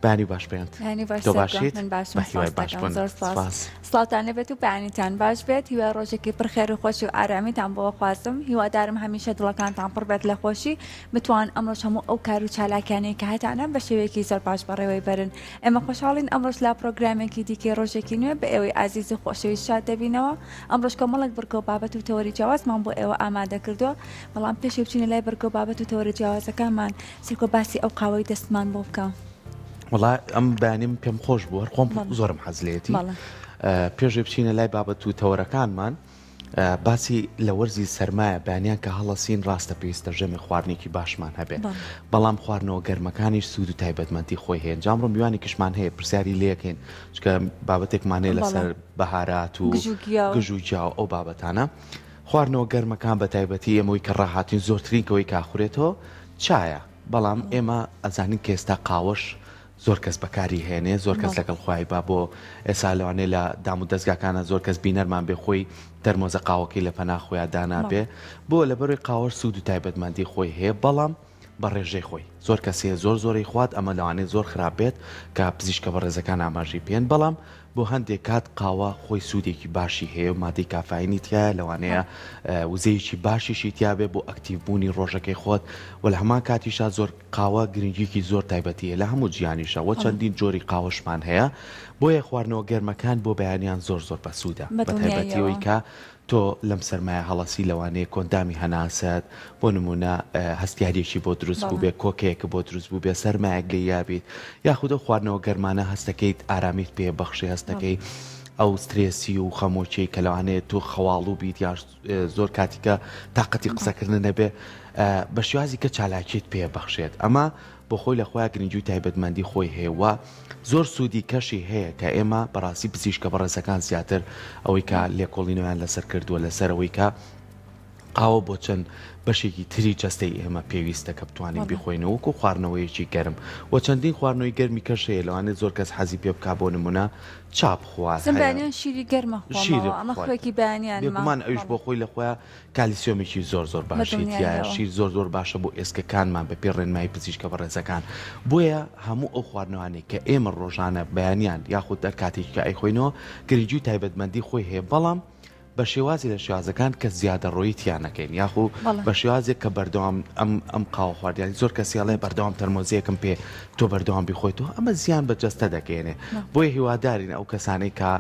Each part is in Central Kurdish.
بەیانی باش پەیەند. بەیانی باش تۆ سەرکەوت. باشیت؟ من باشم بە هیوای سپاس باش دەکەم بوون. زۆر سپاس. سپاس. سڵاوتان لێبێت و بەیانیتان باش بێت هیوای ڕۆژێکی پڕ خێر و خۆشی و ئارامیتان بۆ خوازم هیوادارم هەمیشە دڵەکانتان پڕ بێت لە خۆشی بتوان ئەمڕۆش هەموو ئەو کار و چالاکیانەی کە هەتانە بە شێوەیەکی زۆر باش بەڕێوەی بەرن ئێمە خۆشحاڵین ئەمڕۆش لە پڕۆگرامێکی دیکەی ڕۆژێکی نوێ بە ئێوەی ئازیز و خۆشەویست شاد دەبینەوە ئەمڕۆش کۆمەڵێک بڕگە و بابەت و تەوەری جیاوازمان بۆ ئێوە ئامادە کردووە بەڵام پێش ئەوەی بچینە لای بڕگە و بابەت و تەوەرە جیاوازەکانمان سەرکۆ باسی ئەو قاوەی دەستمان بۆ بکە. وەڵا ئەم بەیانیم پێم خۆش بوو هەر خۆم زۆرم حەز لێتی پێشێ بچینە لای بابەت و تەوەرەکانمان باسی لە وەرزی سەرمایە بەیانیان کە هەڵەسین ڕاستە پێویستە ژەمی خواردنێکی باشمان هەبێ بەڵام خواردنەوە گەرمەکانیش سوود و تایبەتمەندی خۆی هەیە جامڕۆ میوانێکیشمان هەیە پرسیاری لەکەین چکە بابەتێکمان هەیە لەسەر بەهارات و گژ و گیا و ئەو بابەتانە خواردنەوە گەرمەکان بە تایبەتی ئێمەوەی کە ڕاهاتین زۆرترین کەوەی کاخورێتەوە چایە بەڵام ئێمە ئەزانین کە ئێستا قاوەش زۆر کەس بەکاری هێنێ زۆر کەس لەگەڵ خۆی با بۆ ئێسا لەوانەیە لە دام و دەستگاکانە زۆر کەس بینەرمان بێ خۆی تەرمۆزە قاوەکەی لە پەنا خۆیان دانابێ بۆ لەبەروی قاوەش سوود و تایبەتمەندی خۆی هەیە بەڵام بە ڕێژەی خۆی زۆر کەس هەیە زۆر زۆری خوات ئەمە لەوانەیە زۆر خراپ بێت کە پزیشکە بەڕێزەکان ئاماژەی پێن بەڵام بۆ هەندێک کات قاوە خۆی سوودێکی باشی هەیە و مادەی کافاینی تیایە لەوانەیە وزەیەکی باشیشی تیابێ بۆ ئەکتیڤ بوونی ڕۆژەکەی خۆت و لە هەمان کاتیشا زۆر قاوە گرنگیکی زۆر تایبەتی هەیە لە هەموو جیهانیشا وە چەندین جۆری قاوەشمان هەیە بۆیە خواردنەوە گەرمەکان بۆ بەیانیان زۆر زۆر بەسوودە بە بە تایبەتی دڵنیاییەوە. ئەوەی کە تۆ لەم سەرمایە هەڵەسی لەوانەیە کۆندامی هەناسەت بۆ نموونە هەستیاریەکی بۆ دروست بووبێ کۆکەیەکە بۆ دروست بووبێ سەرمایەک لێی یابیت یاخود ئەو خواردنەوە گەرمانە هەستەکەیت ئارامیت پێ بەخشێ هەستەکەی ئەو سترێسی و خەمۆکیەی کە لەوانەیە تۆ خەواڵوو بیت یا زۆر کاتیکە تاقەتی قسەکردن نەبێ بە شێوازی کە چالاکیت پێ بەخشێت ئەمە بۆ خۆی لە خۆیا گرنگی و تایبەتمەندی خۆی هەیە و زۆر سوودی کەشی هەیە کە ئێمە بەڕاستی پزیشکە بەڕێزەکان زیاتر ئەوەی کە لێکۆڵینەوەیان لەسەر کردووە لەسەر ئەوەی کە قاوە بۆ چەند بەشێکی تری جەستەی ئێمە پێویستە کە بتوانین بیخۆینەوە وەکو خواردنەوەیەکی گەرم و چەندین خواردنەوەی گەرمی کەش هەیە لەوانەیە زۆر کەس حەزی پێ بکا بۆ نمونە چا بخوات زم بەیانیان شیری گەرمە خۆمەوە ئەمە خوێکی بەیانیانمە بێگومان ئەویش بۆ خۆی لە خۆیا کالیسیۆمێکی زۆر زۆر باشی تیایە شیر زۆر زۆر باشە بۆ ئێسکەکانمان بە پێی ڕێنمایی پزیشکە بەڕێزەکان بۆیە هەموو ئەو خواردنەوانەی کە ئێمە ڕۆژانە بەیانیان یاخود هەر کاتێکی کە ئەیخۆینەوە گرنگی و تایبەتمەندی خۆی هەیە بەڵام بە شێوازی لە شێوازەکان کە زیادەڕۆیی تیا نەکەین یاخو بە شێوازێک کە بەردەوام ئەم ئەم قاوە خواردیان زۆر کەسی ئەڵێ بەردەوام تەرمۆزەیەکم پێ تۆ بەردەوام بیخۆیتەوە ئەمە زیان بە جەستە دەگەیەنێ بۆیە هیوادارین ئەو کەسانەی کە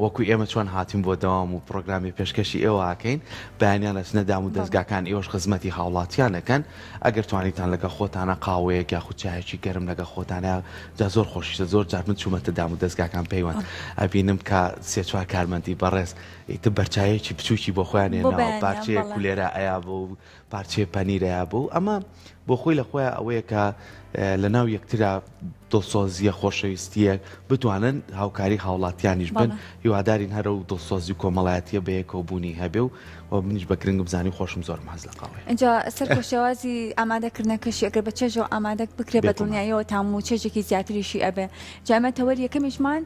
وەکو ئێمە چۆن هاتین بۆ دەوام و پڕۆگرامی پێشکەشی ئێوە ئەکەین بەیانیان ئەچنە دام و دەزگاکان ئێوەش خزمەتی هاوڵاتیان ئەکەن ئەگەر توانیتان لەگەڵ خۆتانە قاوەیەک یاخود چایەکی گەرم لەگەڵ خۆتانە جا زۆر خۆشیشە زۆر جار من چوومەتە دام و دەزگاکان پەیوەند ئەبینم کە سێ چوار کارمەندی بەڕێز ئیتر بەرچایەکی بچووکی بۆ خۆیان بۆ هێناوە بەیانیان پارچەیەک بەڵێ. کولێرە ئەیا بۆ و پارچەیە پەنیر ئەیا بۆ و ئەمە بۆ خۆی لە خۆیا ئەوەیە کە لە ناو یەکترا دڵسۆزییە خۆشەویستییەک بتوانن هاوکاری هاوڵاتیانیش بن بەڵێ. هیوادارین هەر ئەو دڵسۆزی و کۆمەڵایەتییە بەیەکەوە بوونی هەبێ و و منیش بە گرنگم زانی خۆشم زۆرم حەز لە قاوەیە. ئینجا سەرکۆ شێوازی ئامادە کردنەکەشی ئەگەر بە چێژەوە ئامادە بکرێ بە بێگومان. دڵنیاییەوە تام و چێژێکی زیاتریشی ئەبێ جا ئێمە تەوەری یەکەمیشمان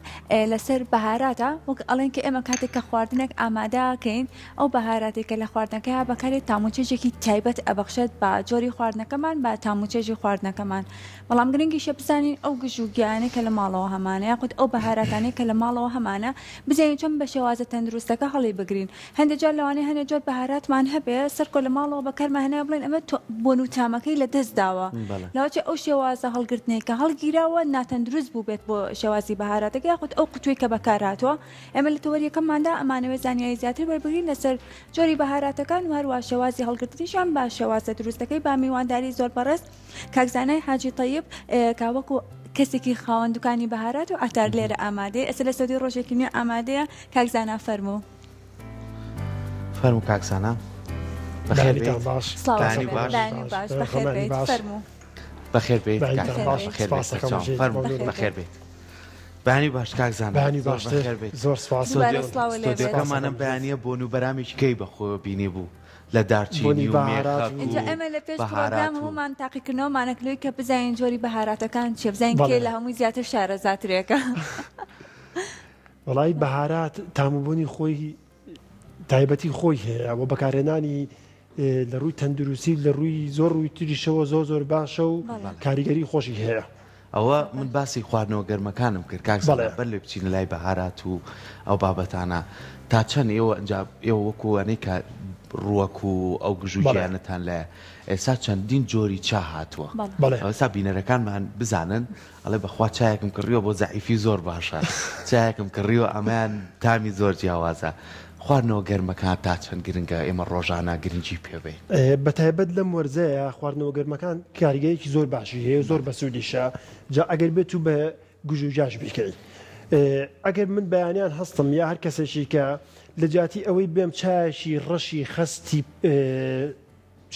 لەسەر بەهاراتە وەک ئەڵێن کە ئێمە کاتێک کە خواردنێک ئامادە ئەکەین ئەو بەهاراتەی کە لە خواردنەکەیا بەکارێت تام و چێژێکی تایبەت ئەبەخشێت بە جۆری خواردنەکەمان بە تام و چێژی خواردنەکەمان بەڵام گرنگیشە بزانین ئەو گژ و گیایانەی کە لە ماڵەوە هەمانە یاخود ئەو بەهاراتانەی کە لە ماڵەوە هەمانە بزانین چۆن بە شێوازە تەندروستەکە هەڵی بگرین هەندێک جار لەوانەیە هەندێک جۆر بەهاراتمان هەبێ سەرکۆ لە ماڵەوە بەکارمان هێناوە بڵێن ئەمە بۆن و تامەکەی لە دەست داوە لەوەچێ ئەو شێوازە هەڵگرتنەی کە هەڵگیراوە ناتەندروست بوو بێت بۆ شێوازی بەهاراتەکە یاخود ئەو قوتووی کە بەکارهاتووە ئێمە لە تەوەری یەکەمماندا ئەمانەوێت زانیاری زیاتر وەربگرین لەسەر جۆری بەهاراتەکان و هەروەها شێوازی هەڵگرتنیشیان بە شێوازە دروستەکەی با میوانداری زۆر بەڕێز کاک زانای حاجی تەیب کە وەکو کەسێکی خاوەن دوکانی بەهارات و عەتار لێرە ئامادەیە ئێستا لە سەدی ڕۆژێکی نوێ ئامادەیە کاک زانا فەرموو. فەرموو کاک زانا بەخێر بێیت. باش سڵاوت لێ بێت. بەیانی باش بەخێر بێیت فەرموو. بەخێر بێیت کاک زانا بەخێر بێیت سەرچاوم فەرموو بەخێر بێیت. بەیانی باش کاک زانا بەیانی باشتر زۆر سپاس دووبارە سڵاوت لێ بێت. ستۆدیۆکەمان ئەم بەیانییە بۆن و بەرامێکی کەی بەخۆوە بینیبوو لە دارچینی بۆنی و بەهارات مێخەک و و ئینجا ئێمە لە پێش بەهارات پڕۆگرام و هەموومان تاقیکردنەوەمانە لەوەی کە بزانین جۆری بەهاراتەکان چیە بزانین کێ بەڵێ لە هەمووی زیاتر شارەزاترێکە. وەڵایی بەهارات تام و بۆنی خۆی تایبەتی خۆی هەیە و بەکارهێنانی لە ڕووی تەندروستی و لە ڕووی زۆر ڕووی تریشەوە زۆر زۆر باشە و بەڵێ. کاریگەری خۆشی هەیە. ئەوە من باسی خواردنەوە گەرمەکانم کرد کاک زانا بەر لەوەی بچینە لای بەهارات و ئەو بابەتانە تا چەند ئێوە ئینجا ئێوە وەکو ئەوانەی کە ڕووەک و ئەو گژوگیانەتان لایە ئێستا چەندین جۆری چا هاتووە ئێستا بینەرەکانمان بزانن ئەڵێ بەخوا چایەکم کڕیوە بۆ زەعیفی زۆر باشە چایەکم کڕیوە ئەمەیان تامی زۆر جیاوازە خواردنەوە گەرمەکان تا چەند گرنگە ئێمە ڕۆژانە گرنگی پێ بەین؟ بەتایبەت لەم وەرزەیە خواردنەوە گەرمەکان کاریگەریی زۆر باشی هەیە و زۆر بەسوودیشە جا ئەگەر بێت و بە گژوگیاش بیکەی ئەگەر من بەیانیان هەستم یا هەر کەسێکی کە لە جیاتی ئەوەی بێم چایەکی ڕەشی خەستی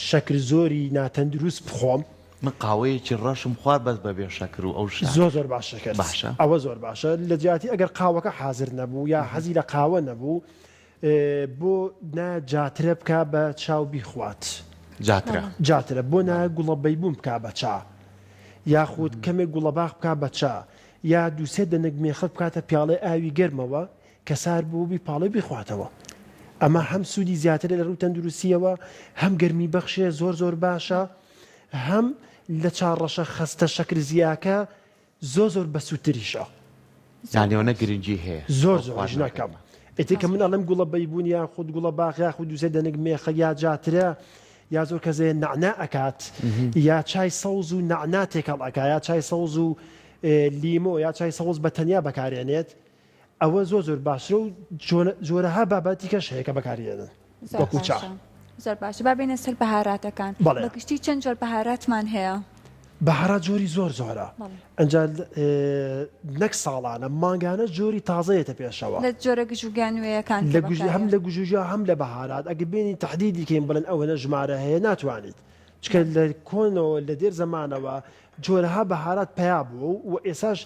شەکر زۆری ناتەندروست بخۆم. من قاوەیەکی ڕەشم خوارد بەس بەبێ شەکر و ئەو شتانە. زۆر زۆر باشە کرد. باشە. ئەوە زۆر باشە لە جیاتی ئەگەر قاوەکە حازر نەبوو یا حەزی لە قاوە نەبوو بۆ نا جاترە بکا بە چا و بیخوات. جاترە. جاترە بۆ نا گوڵە بەیبوون بکا بە چا یاخود کەمێک گوڵەباخ بکا بە چا یا دووسێ دەنک مێخەک بکاتە پیاڵەی ئاوی گەرمەوە کە سارد بوو بیپاڵێ و بیخواتەوە ئەمە هەم سوودی زیاترە لە ڕووی تەندروستیەوە هەم گەرمی بەخشێ زۆر زۆر باشە هەم لە چا ڕەشە خەستە شەکر زیاکە زۆر زۆر بەسوودتریشە. یانی ئەوەنە گرنگی هەیە زۆر زۆریش ناکەم ئیتر کە من ئەڵێم گوڵە بەیبوون یا خود گوڵە باخ یاخود دووسێ دەنک مێخە یا جاترە یا زۆر کەس هەیە نەعنا ئەکات یا چای سەوز و نەعنا تێکەڵ ئەکا یا چای سەوز و لیمۆ یا چای سەوز بە تەنیا بەکارێنێت ئەوە زۆر زۆر باشترە و جۆرەها بابەتی کەش هەیە کە بەکاریێنن وەکو چا. زۆر باشە با بێینە سەر بەهاراتەکان بەڵێ. بە گشتی چەند جۆر بەهاراتمان هەیە؟ بەهارات جۆری زۆر زۆرە ئەنجا نەک ساڵانە مانگانە جۆری تازە یەتە پێشەوە. لە جۆرە گژوگیا نوێیەکان کە بەکاریان. هەم لە گژوگیا هەم لە بەهارات ئەگەر بێنین تەحدیدی کەین بڵێن ئەوەنە ژمارە هەیە ناتوانیت چونکە لە کۆنەوە لە دێر زەمانەوە جۆرەها بەهارات پەیا بووە و ئێساش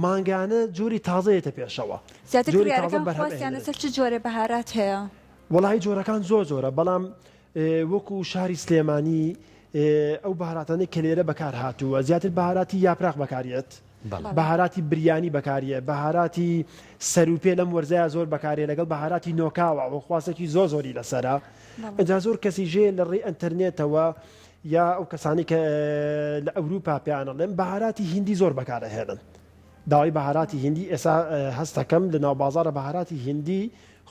مانگانە جۆری تازە یەتە پێشەوە. زیاتر جۆری تازە کڕیارەکان بەرهەم خواستیان ئەهێنرێت. لەسەر چ جۆرێ بەهارات هەیە؟ وەڵاهی جۆرەکان زۆر زۆرە بەڵام وەکو شاری سلێمانی ئەو بەهاراتانەی کە لێرە بەکار هاتووە زیاتر بەهاراتی یاپراخ بەکاریەت بەهاراتی بریانی بەکاریە بەهاراتی سەروپێ لەم وەرزەیە زۆر بەکارێ لەگەڵ بەهاراتی نۆکاوە و خواستێکی زۆر زۆری لەسەرە ئەجا زۆر کەسی ژێ لە ڕێی ئەتەرنێتەوە یا ئەو کەسانی کە لە ئەوروپا پێیانەڵێن بەهاراتی هندی زۆر بەکارەهێنن داوای بەهاراتی هندی ئێسا هەستەکەم لە ناو بازاڕە بەهاراتی هندی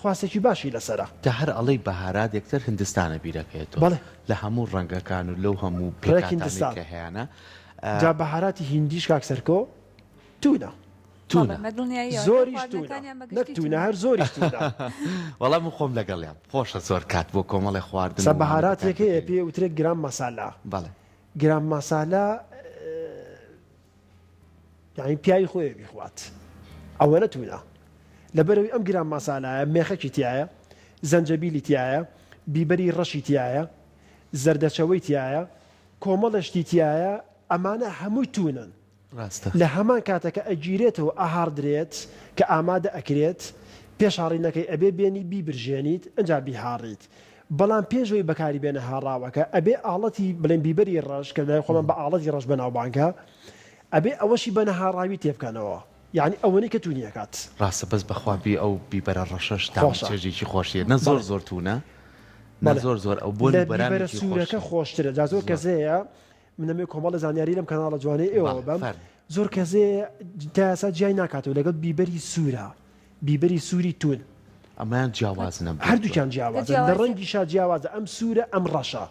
خواستێکی باشی لەسەرە. تە هەر ئەڵێی بەهارات یەکسەر هندستانە بیرەکەیەتەوە بەڵێ. لە هەموو ڕەنگەکان و لەو هەموو ڕێک پێکهاتانەی هندستان. کە هەیانە. جا بەهاراتی هیندیش کاک سەرکۆ تونە. تونە. بەڵێ بە دڵنیاییەوە کە زۆریش تونە. خواردنەکانیان بە نەک گشتی تونە تونە. هەر زۆریش تونە. وەڵا من خۆم لەگەڵیام. خۆشە زۆر کات بۆ کۆمەڵێ خواردن سا و وانە بەکار بەهاراتێک هەیە بهێنی. پێی ئەوترێ گرام مەسالا. بەڵێ. گرام مەسالا یانی پیاوی خۆیە بیخوات ئەوەنە تونە لەبەرەوەی ئەم گرام ماسالایە مێخەکی تایە زەنجەبیلی تایە بیبەری ڕەشی تایە زەردەچەوەی تایە کۆمەڵە شتی تایە ئەمانە هەمووی تونن ڕاستە لە هەمان کاتەکە ئەگیرێتەوە ئەهاڕدرێت کە ئامادە ئەکرێت پێش هاڕینەکەی ئەبێ بێنی بیبرژێنیت ئەجا بیهاڕیت بەڵام پێش ئەوەی بەکاری بێنە هاڕاوەکە ئەبێ ئاڵەتی بڵێن بیبەری ڕەش کە لای خۆمان بە ئاڵەتی ڕەش بەناوبانگە ئەبێ ئەوەشی بە نەهاڕاوی تێبکەنەوە یانی ئەوەنەی کە تونی ئەکات. ڕاستە بەس بەخوا بی ئەو بیبەرە ڕەشەش تام و خۆشە چێژێکی خۆشیە نە زۆر بەڵێ زۆر تونە نە بەڵێ زۆر زۆر ئەو بۆنی لە بیبەرە بەرامێکی سوورەکە خۆشیە خۆشترە جا زۆر زۆر کەس هەیە من ئەمەوێ کۆمەڵە زانیاری لەم کەناڵە جوانەی ئێوەوە بەڵێ بەم فەرموو. زۆر کەس هەیە تا ئێستا جیای ناکاتەوە لەگەڵ بیبەری سوورە بیبەری سووری تون. ئەمەیان جیاواز نەبوو. هەردووکیان جیاوازن لە ڕەنگیشا جیاوازە ئەم سوورە ئەم ڕەشە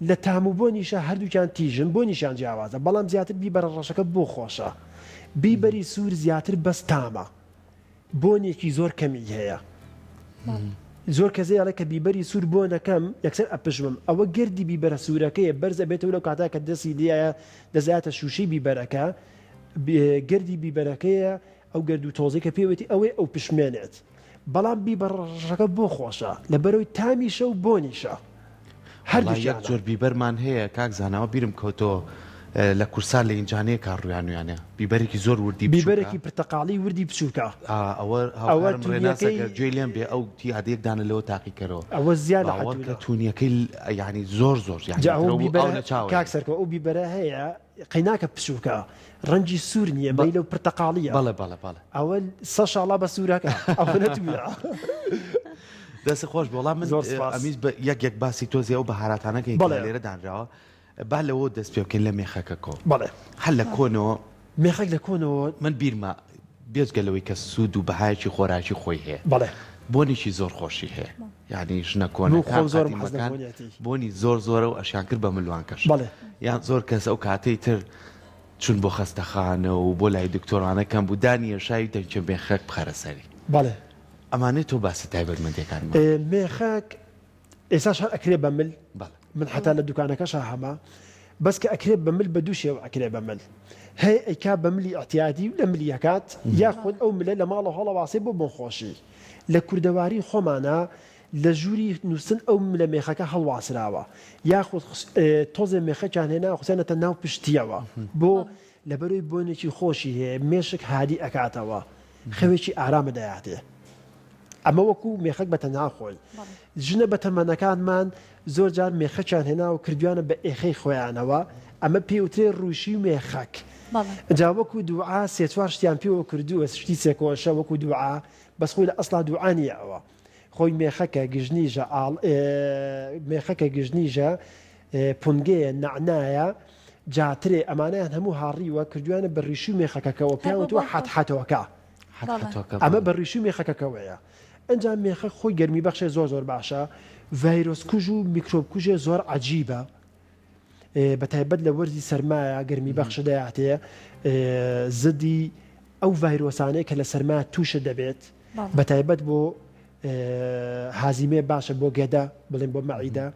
لە تام و بۆنیشا هەردووکیان تیژن بۆنیشیان جیاوازە بەڵام زیاتر بیبەرە ڕەشەکە بۆ خۆشە بیبەری سوور زیاتر بەس تامە بۆنێکی زۆر کەمی هەیە زۆر کەس ئەڵێ کە بیبەری سوور بۆ نەکەم یەکسەر ئەپژمم ئەوە گەردی بیبەرە سوورەکەیە بەرز ئەبێتەوە لەو کاتە کە دەستی لێیە دەزایەتە شووشەی بیبەرەکە گەردی بیبەرەکەیە ئەو گەرد و تۆزەی کە پێوەتی ئەوەی ئەو پشمێنێت بەڵام بیبەڕەشەکە بۆ خۆشە لەبەرەوەی تامیشە و بۆنیشە هەردووکیانە. یەک جۆر بیبەرمان هەیە کاک زاناوە بیرم کەوتەوە لە کورسان لە ئینجانەیەکا ڕویانویانە بیبەرێکی زۆر وردی بچوکە. بیبەرێکی پرتەقاڵی وردی بچوکە. ئا ئەوە ئەوە هاوکارم ڕێناس تونیەکەی. ئەگەر گوێی لێم بێ ئەو تی ئادە یەک دانە لەوە تاقی کەرەوە ئەوە زیاد لە حەد باوەڕکە تونە. تونیەکەی یانی زۆر زۆر یانی جا ئەو ترەو بوو ئاو بیبەرە لە چاوە کاک یەنێ. سەرکەوت ئەو بیبەرە هەیە قەیناکە بچوکە ڕەنگی سوور نییە مەیلە و پرتەقاڵییە. بەڵێ بەڵێ بەڵێ. ئەوە سە شاڵا بە سوورەکە ئەوە نەتوورە. دەست خۆش بێ وەڵا من زۆر سپاس. ئەمیز بە یەک یەک باسی تۆزێ ئەو بەهاراتانە کەین کە بەڵێ. لێرە دانراوە. با لەوە دەست پێ بکەین لە مێخەکە کۆ. بەڵێ. هەر لە کۆنەوە. مێخەک لە کۆنەوە. من بیرمە بێجگە لەوەی کە سوود و بەهایەکی خۆراکی خۆی هەیە. بەڵێ. بۆنێکی زۆر خۆشی هەیە. یانی ژنە کۆنەکان قەدیمەکان بۆنی زۆر زۆرە و ئەشیان کرد بە ملوانکەش. بەڵێ. یان زۆر کەس ئەو کاتەی تر چون بۆ خەستەخانە و بۆ لای دکتۆرانە کەم بوو دانیە شاوی دەنکە مێخەک بخەرە سەری. بەڵێ. ئەمانەی تۆ باسی تایبەتمەندیەکانمان. مێخەک ئێستاش هەر ئەکرێ بە مل. بەڵێ. من حەتا لە دوکانەکەشا هەمە. بەس کە ئەکرێ بە مل بە دوو شێوە ئەکرێ بە مل. هەیە ئەیکا بە ملی ئیعتیادی و لە ملی ئەکات یاخود ئەو ملە لە ماڵەوە هەڵەواسێ بۆ بۆنخۆشی. لە کوردەواری خۆمانا لە ژووری نووستن ئەو ملە مێخەکە هەڵواسراوە یاخود تۆزێ مێخەکیان هێناوە خستیانەتە ناو پشتیەوە بۆ لەبەرەوەی بۆنێکی خۆشی هەیە مێشک هادی ئەکاتەوە خەوێکی ئارامە دەیاتێ ئەمە وەکو مێخەک بە تەنها خۆی ژنە بەتەمەنەکانمان زۆر جار مێخەکیان هێناوە کردویانە بە ئێخەی خۆیانەوە ئەمە پێوترێ ڕوشی و مێخەک جا وەکو دوعا سێ چوار شتیان پێوە کردووە شتی سێکۆشە وەکو دوعا بەس خۆی لە ئەسڵا دوعا نییە ئەوە خۆی مێخەکە گژنیژە ئاڵ مێخەکە گژنیژە پونگەیە نەعنایە جاترێ ئەمانەیان هەموو هاڕیوە کردویانە بە ڕیشوی مێخەکەکەوە پێیان وتووە حەتحەتۆکە ئەمە بە ڕیشوی مێخەکەکەوەیە ئەجا مێخەک خۆی گەرمی بەخشێ زۆر زۆر باشە ڤایرۆس کوژ و میکرۆب کوژێ زۆر عجیبە بە تایبەت لە وەرزی سەرمایە گەرمی بەخش دەیاتێ زدی ئەو ڤایرۆسانەی کە لە سەرما تووشت دەبێت بە تایبەت بۆ هازیمێ باشە بۆ گەدە بڵێن بۆ مەعیدە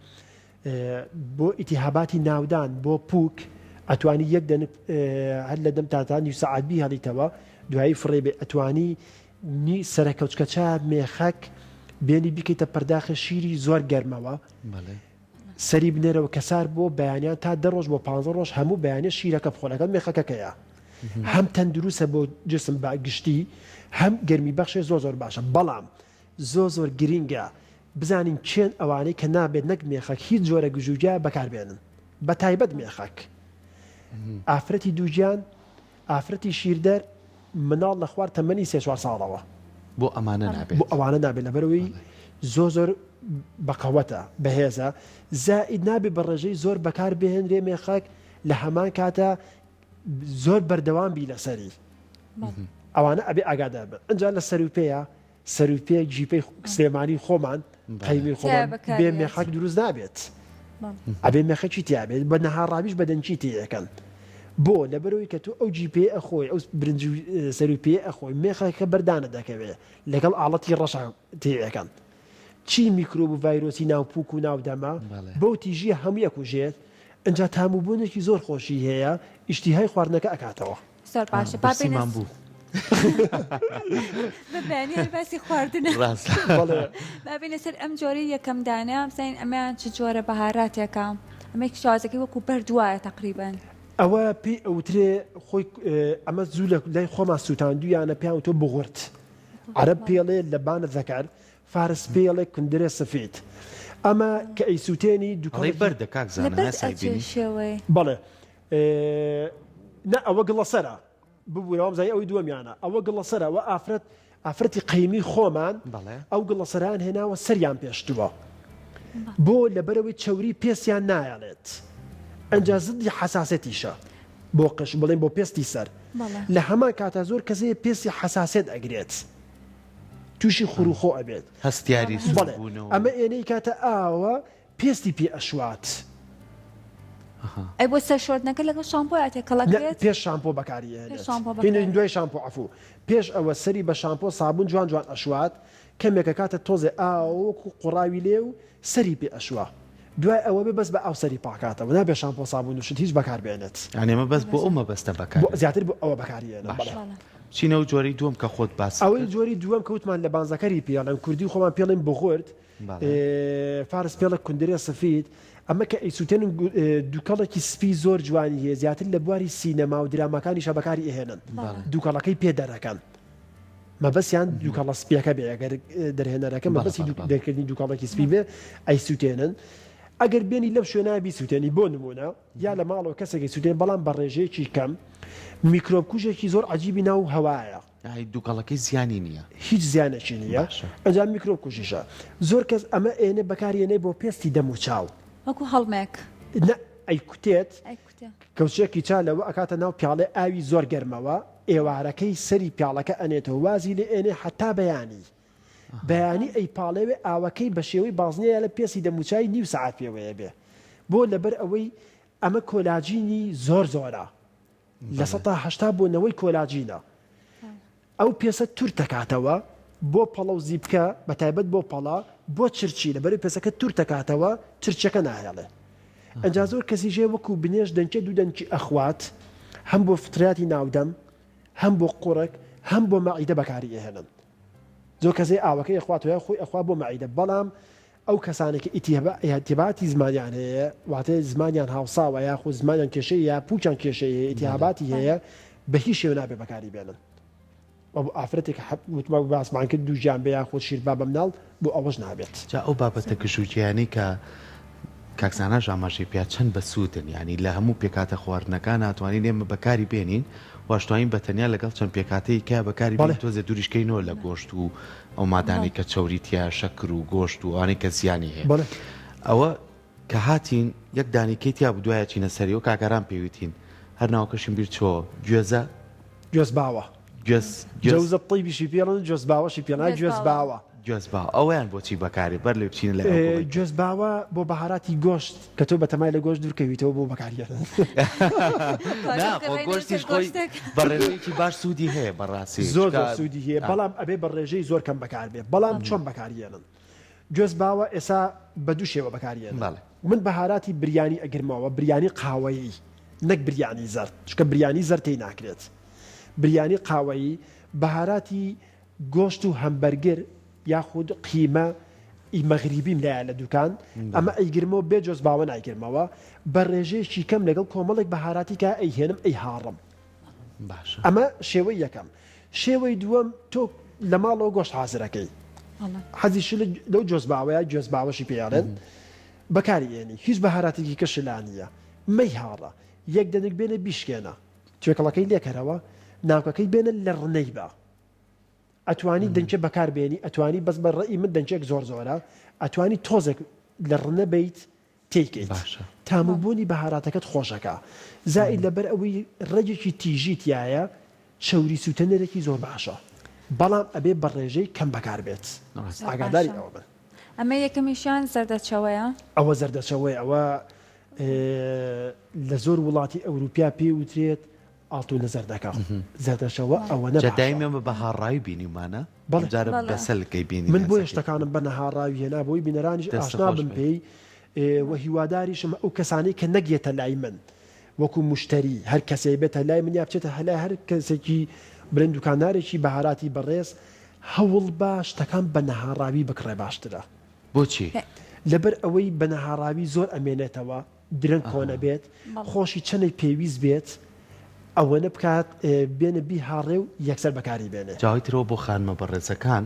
بۆ ئیتیهاباتی ناودان بۆ پوک ئەتوانی یەک دەنک هەر لە دەم تا تا نیو سەعات بیهێڵیتەوە دوایی فڕێ بێ ئەتوانی نی سەرەکەوچکە چا مێخەک بێنی بیکەیتە پەرداخە شیری زۆر گەرمەوە سەری بنێرەوە کە سارد بۆ بەیانیان تا دە ڕۆژ بۆ پانزە ڕۆژ هەموو بەیانێ شیرەکە بخۆ لەگەڵ مێخەکەکەیە هەم تەندروستە بۆ جسم بە گشتی هەم گەرمی بەخشێ زۆر زۆر باشە بەڵام زۆر زۆر گرینگە بزانین کێن ئەوانەی کە نابێت نەک مێخەک هیچ جۆرە گژوگیا بەکاربێنن بە تایبەت مێخەک ئافرەتی دووگیان ئافرەتی شیردەر مناڵ لە خوار تەمەنی سێ چوار ساڵەوە. بۆ ئەمانە نابێت. بۆ ئەوانە نابێت لەبەرئەوەی زۆر زۆر بەقەوەتە بەهێزە زائید نابێ بە ڕێژەی زۆر بەکار بهێنرێ مێخەک لە هەمان کاتە زۆر بەردەوام بی لەسەری ئەوانە ئەبێ ئاگادار بن ئەجا لە سەروپێیە سەروپێ جیپەی سلێمانی خۆمان قەیمی خۆمان بێ مێخەک دروست نابێت ئەبێ مێخەکی تیابێت بە نەهاڕاویش بە دەنکی تێیەکەن بۆ لەبەرەوەی کە تۆ ئەو جیپێ ئەخۆی ئەو برنج سەروپێ ئەخۆی مێخەکە بەردانە دەکەوێت لەگەڵ ئاڵەتی ڕەشە تێیەکەن چی میکرۆب و ڤایرۆسی ناو پوک و ناو دەمە بەو تیژیە هەمووی ئەکوژێت ئینجا تام و بۆنێکی زۆر خۆشی هەیە ئیشتیهای خواردنەکە ئەکاتەوە. زۆر باشە با بێینە برسیمان بوو. بە بەیانی هەر باسی خواردنە. ڕاستە. بەڵێ. با بێینە سەر ئەم جۆرەی یەکەم دانە بزانین ئەمەیان چ جۆرە بەهاراتێکە ئەمەی شێوازەکەی وەکو بەرد وایە تەقریبەن. ئەوە پێی ئەوترێ خۆی ئەمە زوو لە لای خۆمان سووتاندوویانە پێیان وتووە بوغورت عەرەب پێی ئەڵێ لەبانە ذەکەر فارس پێی ئەڵێ کندرێ سفید ئەمە کە ئەیسووتێنی ئەڵێی دوکەڵێکی بەردە کاک لە زانا بەرد ناسای ئەچێ بینی. شێوەی. بەڵێ نا ئەوە گڵەسەرە ببورە وامزانی ئەوەی دووەمیانە ئەوە گڵەسەرە ئەوە ئافرەت ئافرەتی قەیمی خۆمان بەڵێ. ئەو گڵەسەران هێناوە سەریان پێشتووە بۆ لەبەرەوەی چەوری پێستیان نایەڵێت ئەنجا زدی حەساسێتیشە بۆ قژ بڵێن بۆ پێستی سەر بەڵێ. لە هەمان کاتا زۆر کەسێ پێستی حەساسێت ئەگرێت تووشی خوروخۆ ئەبێت هەستیاری بەڵێ سووربوونەوە ئەمە ئێنەی کاتە ئاوە پێستی پێ ئەشوات. ئەی بۆ سەر شۆردنەکە لەگەڵ شامپۆیا تێکەڵ نە ئەکرێت؟ پێش شامپۆ بەکاری پێش ئەهێنێت شامپۆ هینە بەکار دوای شامپۆ عەفوو پێش ئەوە سەری بە شامپۆ سابوون جوان جوان ئەشوات کەمێک ئەکاتە تۆزێ ئاو وەکو قوڕاوی لێ و سەری پێ ئەشوا دوای ئەوە بێ بەس بە ئاو سەری پاکاتەوە نابێ شامپۆ سابوون و شت هیچ بەکار بێنێت. یانی ئەمە بەس بۆ ئەو مەبەستە بەکار بۆ دێت. زیاتر بۆ ئەوە بەکاری ئێنم باشە بەڵێ. بەڵێ. بچینە ئەو جۆرەی دووەم کە خۆت باست ئەوەی کرد. جۆری دووەم کە وتمان لە بانزەکەری پێ ئەڵێن کوردی خۆمان پێ ئەڵێن بوغورد فارس پێڵە کوندرێ سفید، ئەمە کە ئەیسوتێنن دوکەڵێکی سپی زۆر جوانی هەیە زیاتر لە بواری سینەما و دراماکانیشا بەکاری ئەهێنن دوکەڵەکەی پێ دەرەکەن مەبەستیان دوکەڵە سپیەکە بێ ئەگەر دەرهێنەرەکە مەبەستی دەرکردنی دوکەڵێکی سپی بێ ئەیسوتێنن ئەگەر بێنی لەم شوێنە بیسوتێنی بۆ نمونە یا لە ماڵەوە کەسێکی سوتێن بەڵام بە ڕێژەیەکی کەم میکرۆب کوژێکی زۆر عجیبی ناو هەوایە ئای دوکەڵەکەی زیانی نیە. هیچ زیانێکی نیە باشە. ئەنجا میکرۆب کوژیشە زۆر کەس ئەمە ئێنێ بەکاری ئێنێ بۆ پێستی دەم و چاو. وەکو هەڵمێک. نا. ئەیکوتێت، کەوچێکی چا لەوە ئەکاتە ناو پیاڵەی ئاوی زۆر گەرمەوە، ئێوارەکەی سەری پیاڵەکە ئەنێتەوە وازی لێ ئێنێ هەتا بەیانی. بەیانی ئەیپاڵێوێ ئاوەکەی بە شێوەی بازنەیە لە پێستی دەموچاوی نیو سەعات پێوەیە بێ. بۆ؟ لەبەر ئەوەی ئەمە کۆلاجینی زۆر زۆرە. 80% بۆ نەوەی کۆلاجینە. ئەو پێسە تورت دەکاتەوە بۆ پەڵە و زیپکە بەتایبەت بۆ پەڵە بۆ چرچی لەبەرەی پێسەکە تورت دەکاتەوە چرچەکە ناهێڵێ ئەنجا زۆر کەسیش هەیە وەکو بنێش دەنکێ دوو دەنکی ئەخوات هەم بۆ فتریاتی ناودەم هەم بۆ قوڕگ هەم بۆ مەعیدە بەکاری ئەهێنن زۆر کەسێ ئاوەکەی ئەخوات و خۆی ئەخوا بۆ مەعیدە بەڵام ئەو کەسانەی کە ئیتیهاباتی زمانیان هەیە واتە زمانیان هاوساوە یاخود زمانیان کێشەی یا پوکیان کێشەی هەیە ئیتیهاباتی هەیە بە هیچ شێوە نابێ بەکاری بێنن و بۆ ئافرەتێک کە وتمان باسمان کرد دووگیان بێ یاخود شیر با بە مناڵ بۆ ئەوەش نابێت. جا ئەو بابەتە گژوگیانەی کە کاک زاناش ئاماژەی پێیا چەند بەسوودن یانی لە هەموو پێکهاتە خواردنەکان ناتوانین ئێمە بەکاری بێنین واشتوانین بە تەنیا لەگەڵ چەند پێکهاتەیەکە بەکاری بێنین تۆزێ دووریشکەینەوە لە گۆشت و ئەو مادانەی کە چەوری تیایە شەکر و گۆشت و ئەوانەی کە زیانی هەیە بەڵێ. ئەوە کە هاتین یەک دانیکەی تیا بوو دوایە چینە سەری و کاک ئارام پێی وتین هەر ناوەکەشیم بیر چۆوە گوێزە گوێز باوە. گوێز گوێز جەوزە تەیبیشی پێ ئەڵێن گوێز باوەشی پێ ئەڵێن گوێز باوە. گوێز باوە ئەوەیان بۆچی بەکارێ بەر لەوەی بچینە لای ئەو بڵێی. گوێز باوە بۆ بەهاراتی گۆشت کە تۆ بەتەمای لە گۆشت دوور کەویتەوە بۆ بەکاری ئەهێنن. نا خۆ گۆشتیش خۆی بە ڕێژەیەکی باش سوودی هەیە بەڕاستی زۆر زۆر سوودی هەیە بەڵام ئەبێ بە ڕێژەی زۆر کەم بەکار بێ بەڵام چۆن بەکاری ئەهێنن گوێز باوە ئێسا بە دوو شێوە بەکاری ئەهێنن من بەهاراتی بریانی ئەگرمەوە بریانی قاوەیی نەک بریانی زەرد چونکە بریانی زەرد تێی ناکرێت بریانی قاوەیی بەهاراتی گۆشت و هەمبەرگر یاخود قیمە ی مەغریبیم لایە لە دوکان ئەمە ئەیگرمەوە بێ جۆز باوە نایگرمەوە بە ڕێژەیەکی کەم لەگەڵ کۆمەڵێک بەهاراتی کە ئەیهێنم ئەیهاڕم باشە ئەمە شێوەی یەکەم شێوەی دووەم تۆ لە ماڵەوە گۆشت حازرەکەی حەزی شلت لەو جۆز باوەیە گوێز باوەشی پێیاڵێن بەکاری ئێنی هیچ بەهاراتێکی کە شلانیە مەیهاڕە یەک دەنک بێنە بیشکێنە توێکڵەکەی لێکەرەوە ناوکەکەی بێنە لە ڕنەی بە ئەتوانی دەنکێ بەکار بێنی ئەتوانی بەس بە ڕەئی من دەنکێک زۆر زۆرە ئەتوانی تۆزێک لە ڕنە بیت تێیکەیت باشە. تام و بۆنی بەهاراتەکەت خۆشەکا زائید لەبەر ئەوەی ڕەگێکی تیژی تیایە چەوری سوتەنەرێکی زۆر باشە بەڵام ئەبێ بە ڕێژەی کەم بەکار بێت ڕاستە. زۆر ئاگاداری باشە ئەوە بن. ئەمە یەکەمیشیان زەردەچەوەیە. ئەوە زەردەچەوەیە ئەوە لە زۆر وڵاتی ئەوروپیا پێی وترێت ئاڵتونە زەردەکە زەردەشەوە ئەوەنە جا باشە. دایم ئێمە بە هاڕاوی بینیومانە بەڵێ. ئەم جارە بەڵێ. بە سەلکەی بینین من بۆیە هەسەکەی. شتەکانم بە نەهاڕاوی هێنا بۆی بینەرانیش دەستت ئاشنا خۆش بن بێت. پێی و هیواداریشم ئەو کەسانەی کە نەگێتە لای من وەکو موشتەری هەر کەسێ بێتە لای من یا بچێتە لای هەر کەسێکی بڵێن دوکاندارێکی بەهاراتی بەڕێز هەوڵ با شتەکان بە نەهاڕاوی بکڕێ باشترە. بۆچی؟ لەبەر ئەوەی بە نەهاڕاوی زۆر ئەمێنێتەوە درەنگ کۆنەبێت خۆشی چەنێک پێویست بێت ئەوەنە بکات بێنە بیهاڕێ و یەکسەر بەکاری بێنێ. جاوەی ترەوە بۆ خانمە بەڕێزەکان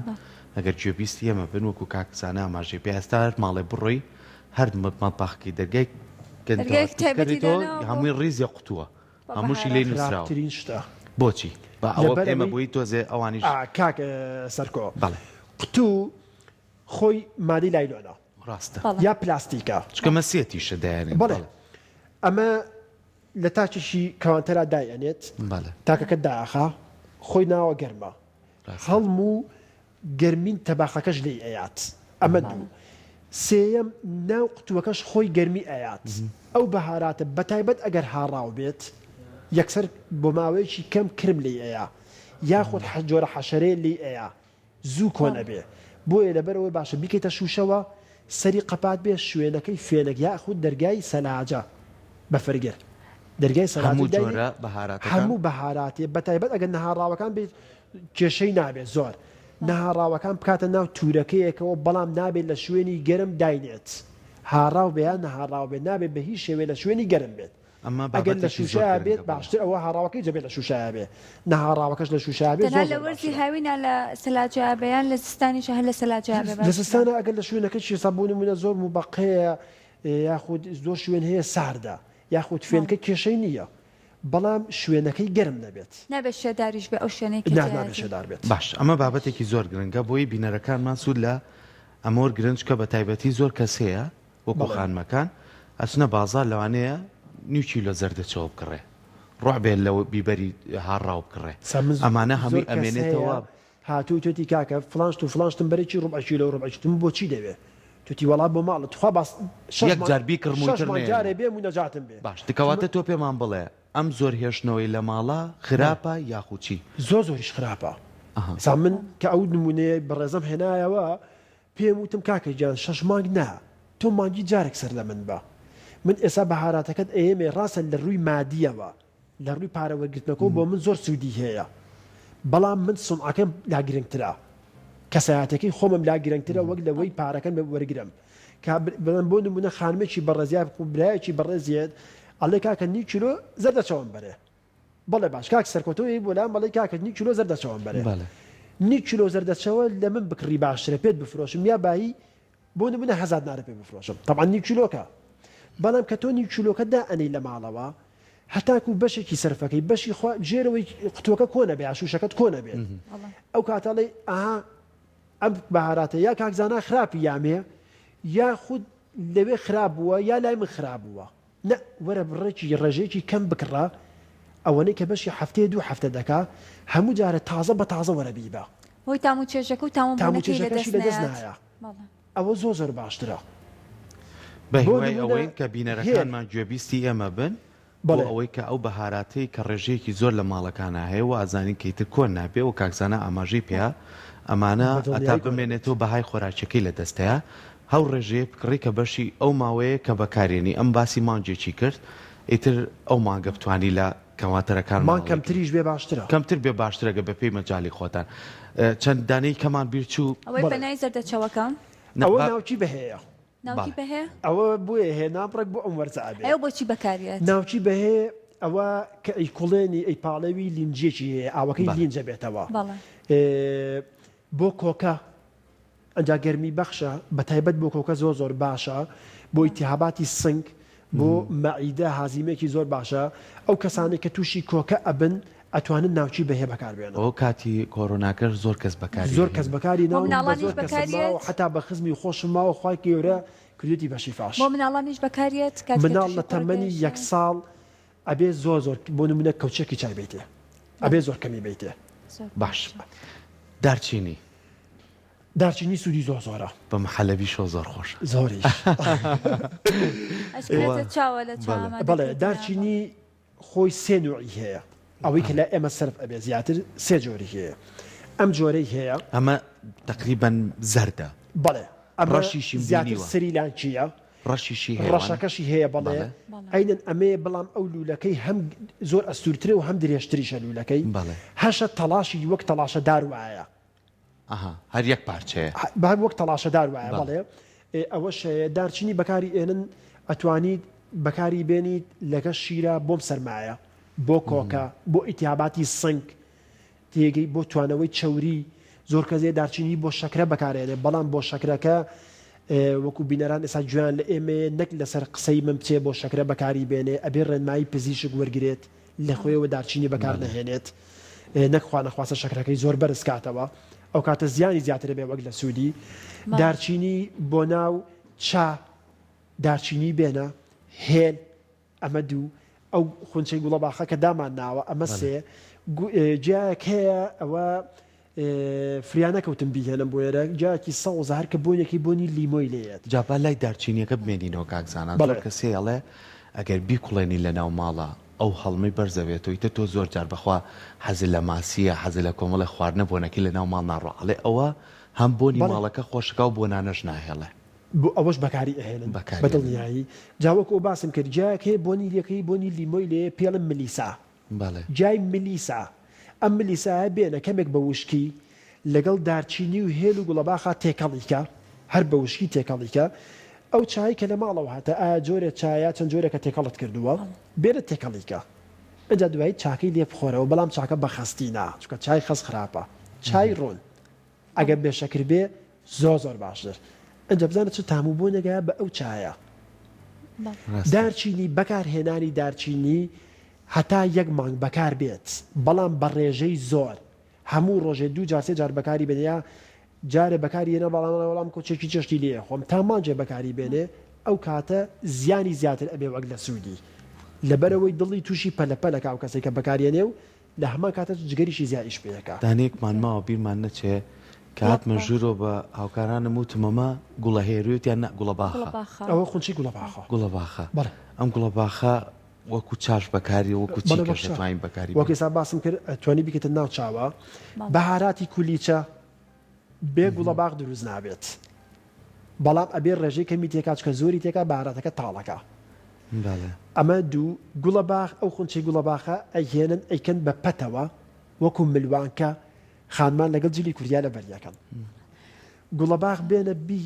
ئەگەر گوێبیستی ئێمە بن وەکو کاک زانا ئاماژەی پێ ئێستا هەر ماڵێ بڕۆی هەر مەتبەخەکەی دەرگای دەرگایەکی تایبەتی کەریتەوە داناوە بۆ هەمووی ڕیزێ قوتووە بۆ هەمووشی لێی بەهارات. نووسراوە خراپترین شتە. بۆچی با ئەوە لەبەر ئێمە ئەوەی بۆی تۆزێ ئەوانیش ئا کاک سەرکۆ بەڵێ. قوتوو خۆی مادەی لایلۆنە. ڕاستە. بەڵێ. یا پلاستیکە. چونکە مەسیەتیشە دایانێن. بەڵێ. ئەمە لە تاکێکی کەوانتەرا دایئەنێت. بەڵێ. تاکەکە دائەخا خۆی ناوە گەرمە. ڕاستە. هەڵم و گەرمین تەباخەکەش لێی ئەیات. ئەمە دوو. سێیەم ناو قوتووەکەش خۆی گەرمی ئەیات. ئەو بەهاراتە بەتایبەت ئەگەر هاڕاو بێت یەکسەر بۆ ماوەیەکی کەم کرم لێی ئەیا یاخود جۆرە حەشەرەیە لێی ئەیا. زوو کۆن ئەبێ بۆیە لەبەر ئەوەی باشە بیکەیتە شوشەوە سەری قەپات بێ شوێنەکەی فێنک یاخود دەرگای سەلاجە بەفرگر دەرگای سەلاجە هەموو داینێ جۆرە بەهاراتەکان هەموو بەهاراتێ بەتایبەت ئەگەر نەهاڕاوەکان بێت کێشەی نابێت زۆر نەهاڕاوەکان بکاتە ناو تورەکەیەکەوە بەڵام نابێت لە شوێنی گەرم داینێت هاڕاو بێ یان نەهاڕاو بێت نابێت بە هیچ شێوەیە لە شوێنی گەرم بێت ئەمە ئەگەر لە بابەتێکی زۆر شوشەیا بێت گرنگە بەڵێ. باشتر ئەوە هاڕاوەکەی دەبێت لە شوشەیا بێ نەهاڕاوەکەش لە شوشەیا بێ تەنها زۆر لە زۆر وەرزی باشترە. هاوینا لە سەلاجەیا بێ یان لە زستانیشا هەر لە سەلاجەیا بێ لە باشترە؟ زستانا ئەگەر لە شوێنەکەی شێسا بۆ نمونە زۆر موبەقەیە یاخود زۆر شوێن هەیە ساردە یاخود فێنکە کێشەی نییە بەڵام شوێنەکەی گەرم نەبێت. نابێت شێداریش بێ ئەو شوێنەی کە نا نابێت تیایەتی. شێدار بێت. باش ئەمە بابەتێکی زۆر گرنگە بۆی بینەرەکانمان سوود لە ئەمە وەرگرن چونکە بە تایبەتی زۆر کەس هەیە وەکو بەڵێ. خانمەکان ئەچنە بازاڕ لەوانەیە. نیو کیلۆ زەردەچەوە بکڕێ ڕۆعبێ لە بیبەری هاڕاو بکڕێ ئەمانە هەمووی ئەمێنێتەوە. هاتوو توتی کاکە فڵان شت و فڵان شتم بەرێ چی ڕوبع کیلۆ و ڕوبع کیلۆ بۆ چی دەوێ توتی وەڵا بۆ ماڵە توخوا با شەش یەک مانگ جار بیکڕم و شەش ئیتر مانگ نەیەنمەوە. جارێ بێم و نەجاتم بێ باش کەواتە تۆ پێمان بڵێ ئەم زۆر هێشتنەوەی لە ماڵا خراپە یاخو چی؟ زۆر زۆریش خراپە ئەها. ئێستا من کە ئەو نمونەیە بەڕێزەم هێنایەوە پێم وتم کاکە گیان شەش مانگ نا تۆ مانگی جارێک سەر لە من بە من ئێستا بەهاراتەکەت ئەیەمێ ڕاستە لە ڕووی مادیەوە لە ڕووی پارە وەرگرتنەکەوە بۆ من زۆر سوودی هەیە بەڵام من سومعەکەم لا گرنگترە کەسایەتەکەی خۆمم لا گرنگترە وەک لەوەی پارەکەم وەرگرم کە بڵێم بۆ نمونە خانمێکی بەڕێز یا برایەکی بەڕێزیێت ئەڵێ کاکە نیو کیلۆ زەردەچەوەم بەرێ بەڵێ باش کاک سەرکەوتەوەی بۆ لام بەڵێ کاکە نیو کیلۆ زەردەچەوەم بەرێ نیو کیلۆ زەردەچەوە لە من بکڕی باشترە پێت بفرۆشم یا بایی بۆ نمونە هەزات نارە پێ بفرۆشم تەبعەن نیو کیلۆکە بەڵام کە تۆ نیو کیلۆکە دائەنێی لە ماڵەوە هەتاکو بەشێکی سەرفەکەی بەشی خوا ژێرەوەی قوتوەکە کۆ نەبێ یا شوشەکەت کۆ نەبێت ئەو کاتەڵێ ئەها ئەم بەهاراتە یا کاک زانا خراپی یامێ یا خود لەوێ خراپ بووە یا لای من خراپ بووە نە وەرە بڕێکی ڕێژەیەکی کەم بکڕە ئەوەنەی کە بەشی هەفتەیە دوو هەفتە دەکا هەموو جارە تازە بە تازە وەرە بیبە. هۆی تام و چێژەکە و تام و تام و بوونەکەی لە چێژەکەشی دەست لە دەست نایات. نایە بەڵێ. ئەوە زۆر زۆر باشترە. بە بۆ هیوای نموونە ئەوەین کە هێل. بینەرەکانمان گوێبیستی ئێمە بن بۆ بەڵێ. ئەوەی کە ئەو بەهاراتەی کە ڕێژەیەکی زۆر لە ماڵەکانا هەیە وا ئەزانین کە ئیتر کۆن نابێ و کاک زانا ئاماژەی پێیا ئەمانە بە هەتا دڵنیایی کۆن ئەبێت. بمێنێتەوە بەهای خۆراکیەکەی لە دەست دەیا ئەو ڕێژەیە بکڕی کە بەشی ئەو ماوەیە کە بەکارێنی ئەم باسی مانگێکی کرد ئیتر ئەو مانگە بتوانی لە کەواتەرەکان مانگ مامەڵەی کەی. کەمتریش بێ باشترە. کەمتر بێ باشترە گەر بەپێی مەجالی خۆتان چەند دانەی کەمان بیر چوو. ئەوەی بەڵێ. بەناوی زەردەچەوەکە. نا ئەوە با. ناوکی بەهێیە. ناوکی بەڵێ. بەهێ؟ ئەوە بۆیە هێنام ڕێک بۆ ئەم وەرزە ئەبێ. ئەوە بۆچی بەکاریەت؟ ناوکی بەهێ ئەوە کە ئەیکوڵێنی ئەیپاڵێوی لینجێکی هەیە ئاوەکەی بەڵێ. لینج ئەبێتەوە. بەڵێ. بۆ کۆکە ئەنجا گەرمی بەخشە بەتایبەت بۆ کۆکە زۆر زۆر باشە بۆ ئیتیهاباتی سنگ بۆ مەعیدە هازیمەیەکی زۆر باشە ئەو کەسانەی کە تووشی کۆکە ئەبن ئەتوانن ناوکی بەهێ بەکار بێنن. ئەوە کاتی کۆرۆناکەش زۆر کەس بەکاری زۆر کەس ئەهێنا. بەکاری بۆ ناون بە مناڵانیش زۆر کەسم بەکاریەت؟ ماوە حەتا بە خزمی خۆشم ماوە خوای گەورە کردوێتی بە شیفاش. بۆ مناڵانیش بەکاریەت کاتێ کە مناڵ تووشی لە کۆرۆ تەمەنی یەک دەشێ؟ ساڵ ئەبێ زۆر زۆر بۆ نمونە کەوچێکی چای بەیتێ ئەبێ زۆر کەمی بەیتێ. زۆر باش باشە. دارچینی. دارچینی سوودی زۆر زۆرە. بە محەلەبیشەوە زۆر خۆشە. زۆریش. ئەشکرێتە چاوە لە چا بەڵێ. ئامادە بەڵێ کردنە. دارچینی خۆی سێ نوعی هەیە ئەوەی کە لای ئێمە سەرف ئەبێ زیاتر سێ جۆری هەیە ئەم جۆرەی هەیە. ئەمە تەقریبەن زەردە. بەڵێ ئەمە ڕەشیشیم زیاتر بینیوە. سریلانکییە. ڕەشیشی هەیە وانە؟ ڕەشەکەشی هەیە بەڵێ. بەڵێ. بەڵێ. عەینەن ئەمەیە بەڵام ئەو لوولەکەی هەم زۆر ئەستوورترە و هەم درێژتریشە لوولەکەی بەڵێ. هەشە تەڵاشی وەک تەڵاشە دار وایە. ئەها هەر یەک پارچەیە. هەر وەک تەڵاشەدار وایە بەڵێ. بەڵێ ئەوەش هەیە دارچینی بەکاری ئێنن ئەتوانیت بەکاری بێنیت لەگە شیرە بۆم سەرمایە بۆ کۆکە بۆ ئیتیاباتی سنگ تێگەی بۆ توانەوەی چەوری زۆر کەس هەیە دارچینی بۆ شەکرە بەکارێنێ بەڵام بۆ شەکرەکە وەکو بینەران ئێستا گوێیان لە ئێمەیە نەک لەسەر قسەی من بچێ بۆ شەکرە بەکاری بێنێ ئەبێ ڕێنمایی پزیشک وەرگرێت لە خۆیەوە دارچینی بەکار نەهێنێت نەک خوا نەخواستە شەکرەکەی زۆر بەرز کاتەوە ئەو کاتە زیانی زیاترە بێ وەک لە سوودی دارچینی بۆ ناو چا دارچینی بێنە هێل ئەمە دوو ئەو خونچەی گوڵە باخە کە دامان ناوە ئەمە سێ جیایەک هەیە ئەوە فریا نەکەوتم بیهێنم بۆ ئێرە جاکی سەوزە هەر کە بۆنێکی بۆنی لیمۆی لێیەت. جا با لای دارچینیەکە بمێنینەوە کاک زانا زۆر کەس هەیە ئەڵێ ئەگەر بیکوڵێنی لەناو ماڵا ئەو هەڵمەی بەرزەبێتەوە ئیتر تۆ زۆر جار بەخوا حەزت لە ماسیە حەزت لە کۆمەڵێ خواردنە بۆنەکەی لەناو ماڵ ناڕوا ئەڵێ ئەوە هەم بۆنی ماڵەکە خۆشەکا و بۆنانەش ناهێڵێ. بۆ ئەوەش بەکاری ئەهێنن بە دڵنیایی جا وەک ئەو باسم کرد جایەک هەیە بۆنی لێکەی بۆنی لیمۆی لێیە پێڵم ملیسا بەڵێ. جای ملیسا، ئەم ملیسایە بێنە کەمێک بە وشکی لەگەڵ دارچینی و هێل و گوڵەباخا تێکەڵی کە، هەر بە وشکی تێکەڵی کە، ئەو چایەی کە لە ماڵەوە هەتە ئایا جۆرێ چایە یا چەند جۆرێکە تێکەڵت کردووە، بێنە تێکەڵی کە، ئینجا دوایی چاکەی لێ بخۆرەوە، بەڵام چاکە بە خەستی نا، چونکە چای خەست خراپە، چای ڕوون. ئەگەر بێ شەکر بێ زۆر زۆر باشتر ئەنجا بزانە چ تام و بۆنێک هەیە بە ئەو چایە. دارچینی بەکار هێنانی دارچینی هەتا یەک مانگ بەکار بێت بەڵام بە ڕێژەی زۆر هەموو ڕۆژێ دوو جار سێ جار بەکاری بێنێ یا جارێ بەکاری هێنا بەڵام وەڵام کۆچێکی چێشتی لێ خۆم تا مانگێ بەکاری بێنێ ئەو کاتە زیانی زیاتر ئەبێ وەک لە سوودی. لەبەرئەوەی دڵی تووشی پەلە پەلەکا ئەو کەسەی کە بەکاریەنێ و لە هەمان کاتەش جگەریشی زیا ئیش پێ ئەکا. دانەیەکمان ماوە بیرمان نەچێ کە هاتمە ژوورەوە بە هاوکارانم وتم ئەمە گوڵە هێروێت یان نا گوڵە باخە؟ ئەوە خونچەی گوڵە باخە. گوڵە باخە. بەڵێ. ئەم گوڵە باخە وەکو چاش بەکاری وەکو چی کەش دەتوانین بەکاری وەک ئێستا باسم کرد توانی بیکەیتە ناو چاوە بەهاراتی کولیچە بێ گوڵە باخ دروست نابێت بەڵام ئەبێ ڕێژەی کەمی تێکا چکە زۆری تێکا بەهاراتەکە تاڵەکە ئەمە دوو گوڵە باخ ئەو خونچەی گوڵە باخە ئەیهێنن ئەیکەن بە پەتەوە وەکو ملوانکە خانمان لەگەڵ جلی کوردیا لە بەریەکەن گوڵە باخ بێنە بی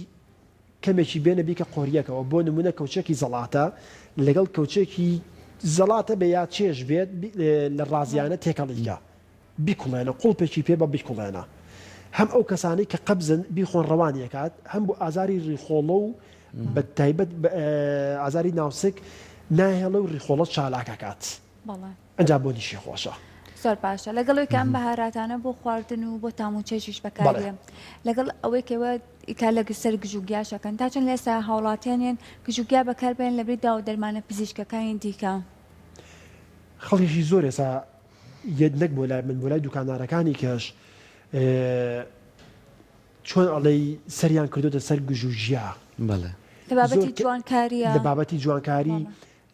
کەمێکی بێنە بیکە قۆریەکەوە بۆ نمونە کەوچێکی زەڵاتە لەگەڵ کەوچێکی زەڵاتە بێ یا چێژ بێت لە ڕازیانە تێکەڵیکە بیکوڵێنە قوڵپێکی پێ بە بیکوڵێنە هەم ئەو کەسانەی کە قەبزن بیخۆن ڕەوانی ئەکات هەم بۆ ئازاری ڕیخۆڵە و بە تایبەت ئازاری ناوسک ناهێڵێ و ڕیخۆڵە چالاک ئەکات ئەنجا بۆنیشی خۆشە. زۆر باشە لەگەڵ ئەوەی کە ئەم بەهاراتانە بۆ خواردن و بۆ تام و چێژیش بەکاردێن لەگەڵ ئەوەی کە کار لە سەر گژوگیاش ئەکەن تا چەند لە ئێستا هاوڵاتیانیان گژوگیا بەکاربێن لەبری داو و دەرمانە پزیشکەکانی دیکە؟ خەڵکێکی زۆر ئێستا یەت نەک بۆ لای من بۆ لای دوکاندارەکانی کەش چۆن ئەڵێی سەریان کردۆتە سەر گژوگیا بەڵێ لە بابەتی جوانکاریە لە بابەتی جوانکاری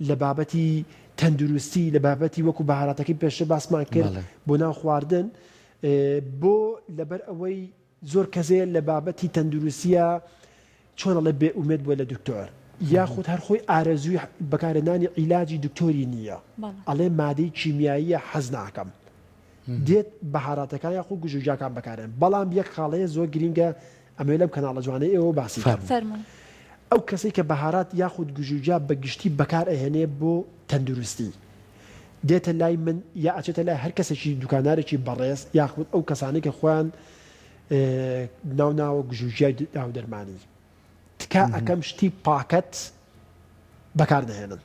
لە بابەتی تەندروستی لە بابەتی وەکو بەهاراتەکەی پێشتر باسمان کرد بۆ ناو خواردن بۆ لەبەر ئەوەی زۆر کەس هەیە لە بابەتی تەندروستیە چۆن ئەڵێ بێ ئومێد بووە لە دکتۆر یاخود هەر خۆی ئارەزووی بەکارهێنانی عیلاجی دکتۆری نییە ئەڵێ مادەی کیمیاییە حەز ناکەم دێت بەهاراتەکان یاخود گژوگیاکان بەکارێن بەڵام یەک خاڵەیە زۆر گرینگە ئەمەوێ لەم کەناڵە جوانەی ئێوە باسی کەم فەرموون. ئەو کەسەی کە بەهارات یاخود گژوگیا بە گشتی بەکار ئەهێنێ بۆ تەندروستی دێتە لای من یا ئەچێتە لای هەر کەسێکی دوکاندارێکی بەڕێز یاخود ئەو کەسانەی کە خۆیان ناو ناوە گژوگیای داو دەرمانی تکا ئەکەم شتی پاکەت بەکار نەهێنن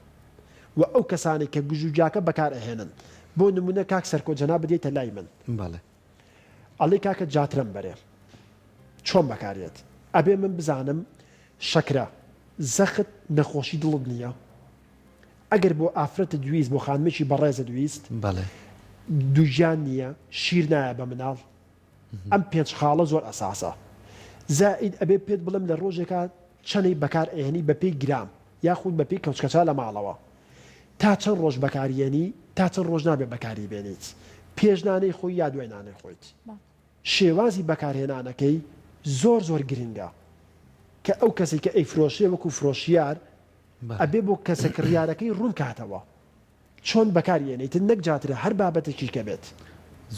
و ئەو کەسانەی کە گژوگیاکە بەکار ئەهێنن بۆ نمونە کاک سەرکۆ جەنابت دێتە لای من بەڵێ. ئەڵێ کاکە جاترەم بەرێ چۆن بەکاریێت ئەبێ من بزانم شەکرە زەخت نەخۆشی دڵت نییە ئەگەر بۆ ئافرەتت ویست بۆ خانمێکی بەڕێزت ویست بەڵێ. دووگیان نییە شیر نایە بە مناڵ ئەم پێنج خاڵە زۆر ئەساسە زائید ئەبێ پێت بڵێم لە ڕۆژێکا چەنەی بەکار ئەیەنی بەپێی گرام یاخود بەپێی کەوچکەچا لە ماڵەوە تا چەند ڕۆژ بەکاریەنی تا چەند ڕۆژ نابێ بەکاری بێنیت پێش نانەی خۆی یا دوای نانەی خۆیت شێوازی بەکارهێنانەکەی زۆر زۆر گرنگە کە ئەو کەسێک کە ئەیفرۆشێ وەکو فرۆشیار ئەبێ بۆ کەسە کڕیارەکەی ڕوون کاتەوە چۆن بەکاری ئێنیتن نەک جاترە هەر بابەتێکی کە بێت.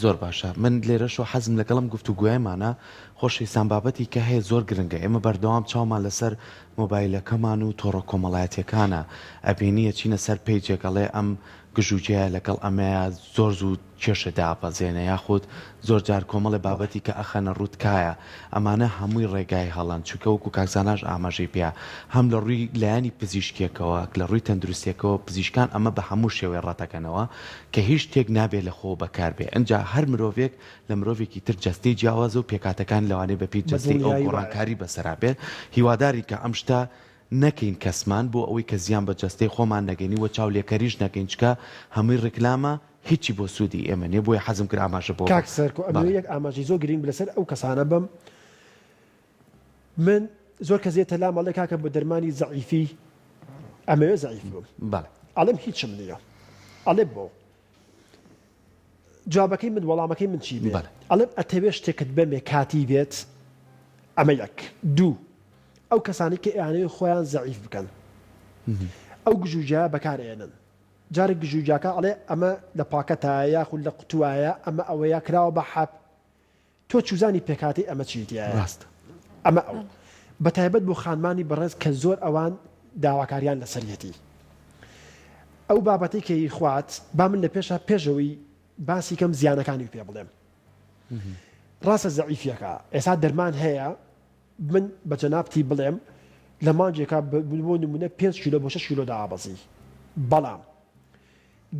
زۆر باشە من لێرەشەوە حەزم لەگەڵ ئەم گفتوگۆیەمانە خۆشەویستان بابەتی کە هەیە زۆر گرنگە ئێمە بەردەوام چاومان لەسەر مۆبایلەکەمان و تۆڕە کۆمەڵایەتیەکانە ئەبینی ئەچینە سەر پەیجێک ئەڵێ ئەم گژوگیایە لەگەڵ ئەمەیە زۆر زوو کێشە دابەزێنە یاخود زۆر جار کۆمەڵێ بابەتی کە ئەخەنە ڕوو تکایە ئەمانە هەمووی ڕێگای هەڵەن چونکە وەکو کاک زاناش ئاماژەی پێیا هەم لە ڕووی لایەنی پزیشکیەکەوە لە ڕووی تەندروستیەکەوە پزیشکان ئەمە بە هەموو شێوەی ڕەتەکەنەوە کە هیچ شتێک نابێ لە خۆوە بەکار بێ ئنجا هەر مرۆڤێک لە مرۆڤێکی تر جەستەی جیاوازە و پێکهاتەکان لەوانەیە بە پێی بە جەستەی ئەو دڵنیایی وایە. گۆڕانکاری بەسەرا بێت هیوادارین کە ئەم شتە نەکەین کەسمان بۆ ئەوەی کە زیان بە جەستەی خۆمان نەگەینین وە چاولێکەریش نەکەین چکە هەمووی ڕیکلامە هیچی بۆ سوودی ئێمە نیە بۆیە حەزم کرد ئاماژە بەوە کاک بکەم سەرکۆ ئەمەوێ بەڵێ. یەک ئاماژەی زۆر گرینگ لەسەر ئەو کەسانە بەم من زۆر کەس دێتە لام ئەڵێ کاکە بۆ دەرمانی زەعیفی ئەمەوێ زەعیف بم بەڵێ. ئەڵێم هیچم نییە ئەڵێ بۆ جوابەکەی من وەڵامەکەی من چی بێ بەڵێ. ئەڵێم ئەتەوێ شتێکت بەمێ کاتی بێت ئەمە یەک دوو ئەو کەسانەی کە ئەیانەوێ خۆیان زەعیف بکەن ئەو گژوگیایە بەکار ئێنن جارێک گژوگیاکە ئەڵێ ئەمە لە پاکەتایە یاخود لە قوتوایە ئەمە ئەوەیە کراوە بە حەب تۆ چوزانی پێکهاتەی ئەمە چی تیایە ڕاستە. ئەمە ئەو بەتایبەت بۆ خانمانی بەڕێز کە زۆر ئەوان داواکاریان لەسەریەتی ئەو بابەتەی کە یخوات با من لە پێشا پێشەوەی باسی کەم زیانەکانی پێ بڵێم ڕاستە زەعیفیەکە ئێستا دەرمان هەیە من بە جەنابتی بڵێم لە مانگێکا بۆ نمونە 5 کیلۆ بۆ 6 کیلۆ دابەزی بەڵام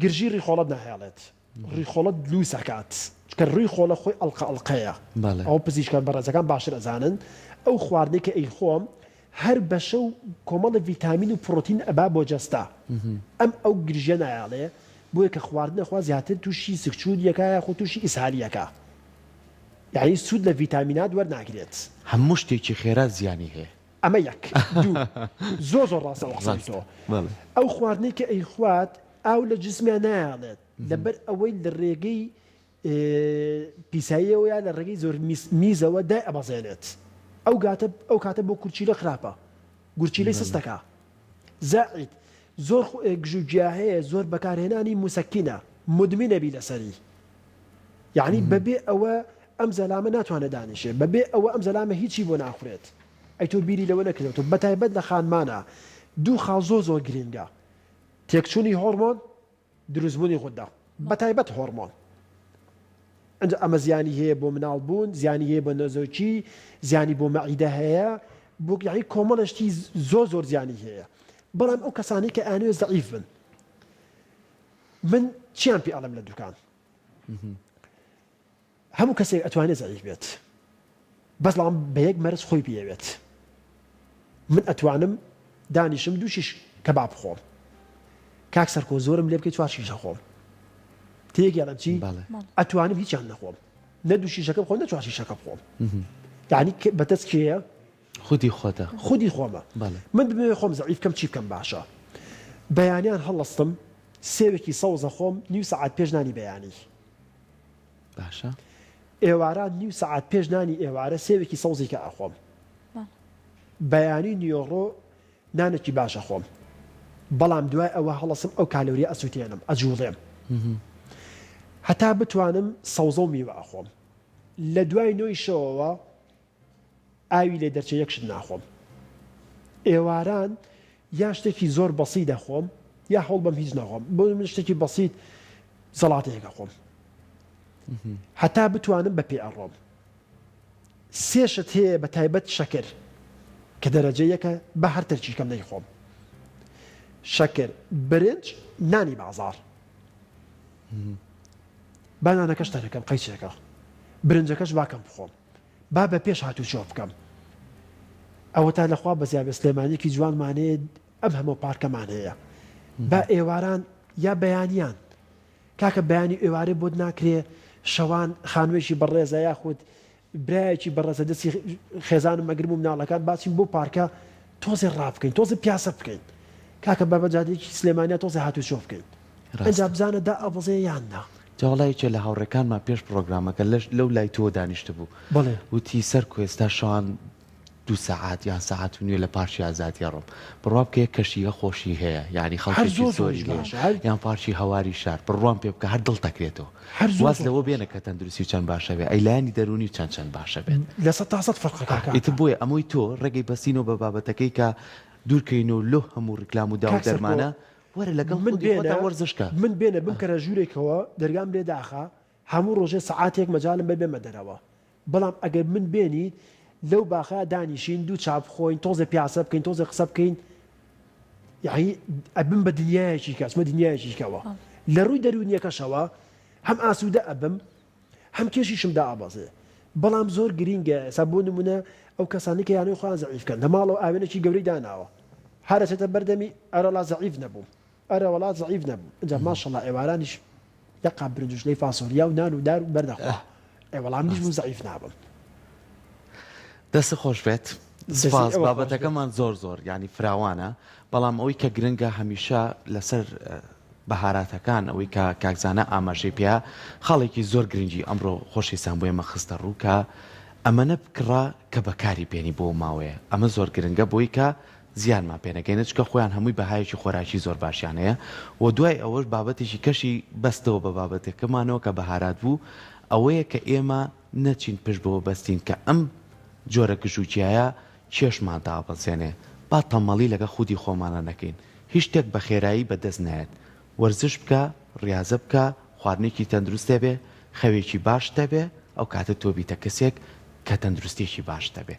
گرژی ڕیخۆڵەت ناهێڵێت ڕیخۆڵەت لوس ئەکات چونکە ڕیخۆڵە خۆی ئەڵقە ئەڵقەیە بەڵێ. ئەوە پزیشکە بەڕێزەکان باشتر ئەزانن ئەو خواردنەی کە ئەیخۆم. هەر بەشە و کۆمەڵە ڤیتامین و پڕۆتین ئەبا بۆ جەستە ئەم ئەو گرژیە نایەڵێ بۆیە کە خواردن ئەخوا زیاتر توشی سکچوون یەکا یاخود توشی ئیسهالی ئەکا یانی سوود لە ڤیتامینات وەرناگرێت. هەموو شتێکی خێرا زیانی هەیە. ئەمە یەک دوو زۆر زۆر ڕاستە ئەو قسەی تۆ ئەو خواردنەی کە ئەیخوات ئاو لە جسمیا نایەڵێت لەبەر ئەوەی لە ڕێگەی پیساییەوە یا لە ڕێگەی زۆر میزەوە دای ئەبەزێنێت ئەو گاتە ئەو کاتە بۆ کورچیلە خراپە گورچیلەی سستەکە زائید زۆر گژوگیا هەیە زۆر بەکارهێنانی موسەکینە مدمینە بی لەسەری یعنی بەبێ ئەوە ئەم زەلامە ناتوانێت دانیشێ بەبێ ئەوە ئەم زەلامە هیچی بۆ ناخورێت ئەی تۆ بیری لەوە نەکردەوە بەتایبەت لە خانمانە دوو خاڵ زۆر زۆر گرینگە تێکچوونی هۆرمۆن دروستبوونی غودە بەتایبەت هۆڕمۆن ئەنجا ئەمە زیانی هەیە بۆ مناڵ بوون زیانی هەیە بۆ نەزۆکی زیانی بۆ مەعیدە هەیە بۆ یعنی کۆمەڵە شتی زۆر زۆر زیانی هەیە بەڵام ئەو کەسانەی کە ئەیانەوێت زەعیف بن من چیان پێ ئەڵێم لە دوکان هەموو کەسێک ئەتوانێت زەعیف بێت بەس بەڵام بە یەک مەرج خۆی بیەوێت من ئەتوانم دانیشم دوو شیش کەباب بخۆم کاک سەرکۆ زۆرم لێ بکەی چوار شیشە خۆم تێگەڵم چی ئەتوانم هیچیان نەخۆم نە دوو شیشەکە بخۆم نە چوار شیشەکە بخۆم یعنی بەدەست کێیە خودی خۆتە خودی خۆمە من بمەوێ خۆم زەعیف کەم چی بکەم باشە بەیانیان هەڵستم سێوێکی سەوزە خۆم نیو سەعات پێش نانی بەیانی باشە. ئێواران نیو سەعات پێش نانی ئێوارە سێوێکی سەوزی کە ئەخۆم. بەیانی نیۆڕۆ نانێکی باش ئەخۆم. بەڵام دوای ئەوە هەڵەسم ئەو کالۆریە ئەسوتێنم، ئەجوڵێم. هەتا بتوانم سەوزە و میوە ئەخۆم. لە دوای نۆی شەوەوە ئاوی لێ دەرچێ یەک شت ناخۆم. ئێواران یا شتێکی زۆر بەسیت ئەخۆم یا هەوڵ بەم هیچ نەخۆم. بۆ من شتێکی بەسیت زەڵاتەیەک ئەخۆم. هەتا بتوانم بە پێ ئەڕۆم. سێ شت هەیە بە تایبەت شەکر کە دەرەجە یەکە بە هەر تەرکی کەم نەیخۆم. شەکر، برنج، نانی بازاڕ. با نانەکەش تەرکەم قەیچێکە. برنجەکەش با کەم بخۆم. با بە پێش هاتوچۆ بکەم. ئەوەتا لە خوا بەزیابێ سلێمانیەکی جوانمان هەیە ئەم هەموو پارکەمان هەیە. با ئێواران یا بەیانیان کاکە بەیانی ئێوارێ بۆت ناکرێ شەوان خانوێکی بەڕێزە یاخود برایەکی بەڕێزە دەستی خێزانم ئەگرم و مناڵەکان باچین بۆ پارکە تۆزێ ڕابکەین تۆزێ پیاسە بکەین کاکە با بە جادەیەکی سلێمانیا تۆزێ هاتوچۆ بکەین ئەنجا بزانە دا ئەبەزێ یان نا. جا وەڵا یەکێ لە هاوڕێکانمان پێش پڕۆگرامەکە لەش لەو لای تۆ دانیشتبوو بەڵێ. وتی سەرکۆ ئێستا شەوان دوو سەعات یان سەعات و نیوێ لە پارکی ئازادی ئەڕۆم بڕوا بکە یەک کەشی هە خۆشی هەیە یانی هەر خەڵکێکی زۆر زۆریش زۆری هەیە باشە هەر یان پارکی هەواری شار بڕوام پێ بکە هەر دڵ تەکرێتەوە هەر زۆر واز زۆر لەوە خۆشە. بێنە کە تەندروستی چەند باشە بێ ئەی لایەنی دەروونی چەند چەند باشە بێت لە سەد تا سەد فەرقە ئاه کاکە. ئیتر بۆیە ئەمەی تۆ ڕێگەی بەستینەوە بە بابەتەکەی کە دوورکەینەوە لۆ هەموو ڕیکلام و داو کاک سەرکۆ دەرمانە وەرە لەگەڵ من خودی خۆتا بێنە وەرزش کە. من بێنە بمکەرە ژوورێکەوە دەرگام لێ داخە هەموو ڕۆژێ سەعاتێک مەجالم بە بێمە دەرەوە بەڵام ئەگەر من بێنیت لەو باخە دانیشین دوو چا بخۆین تۆزێ پیاسە بکەین تۆزێ قسە بکەین یعنی ئەبم بە دنیایەکی کە ئەچمە دنیایەکی کەوە لە ڕووی دەروونیەکەشەوە هەم ئاسوودە ئەبم هەم کێشیشم دائەبەزێ بەڵام زۆر گرینگە ئێستا بۆ نمونە ئەو کەسانەی کە یانەی خۆیان زەعیف کەن لە ماڵەوە ئاوێنێکی گەورەی داناوە هەر ئەچێتە بەردەمی ئەرەڵا زەعیف نەبووم ئەرە وەڵا زەعیف نەبووم ئینجا ماشەڵا ئێوارانیش یەک قاپ برنج و شلەی فاسۆلیا و نان و دار و بەردەخوا ئێ وەڵا منیش بووم زەعیف نابم. دەستت خۆش بێت دەستی سپاس ئێوە خۆش بێت. بابەتەکەمان زۆر زۆر یانی فراوانە بەڵام ئەوەی کە گرنگە هەمیشە لەسەر بەهاراتەکان ئەوەی کە کاک زانا ئاماژەی پێیا خاڵێکی زۆر گرنگی ئەمڕۆ خۆشەویستان بۆ ئێمە خستە ڕوو کە ئەمەنە بکڕە کە بەکاری بێنی بۆ ماوەیە ئەمە زۆر گرنگە بۆی کە زیانمان پێ نەگەینێت چونکە خۆیان هەمووی بەهایەکی خۆراکی زۆر باشیان هەیە و دوای ئەوەش بابەتێکی کەشی بەستەوە بە بابەتەکەمانەوە کە بەهارات بوو ئەوەیە کە ئێمە نەچین پشت بەوە بەستین کە ئەم جۆرە گژوگیایە کێشمان دابەزێنێ با تەمەڵی لەگەڵ خودی خۆمانا نەکەین هیچ شتێک بە خێرایی بەدەست نایەت وەرزش بکە ڕیازە بکە خواردنێکی تەندروست هەبێ خەوێکی باشت هەبێ ئەو کاتە تۆ بیتە کەسێک کە تەندروستیەکی باشت هەبێ.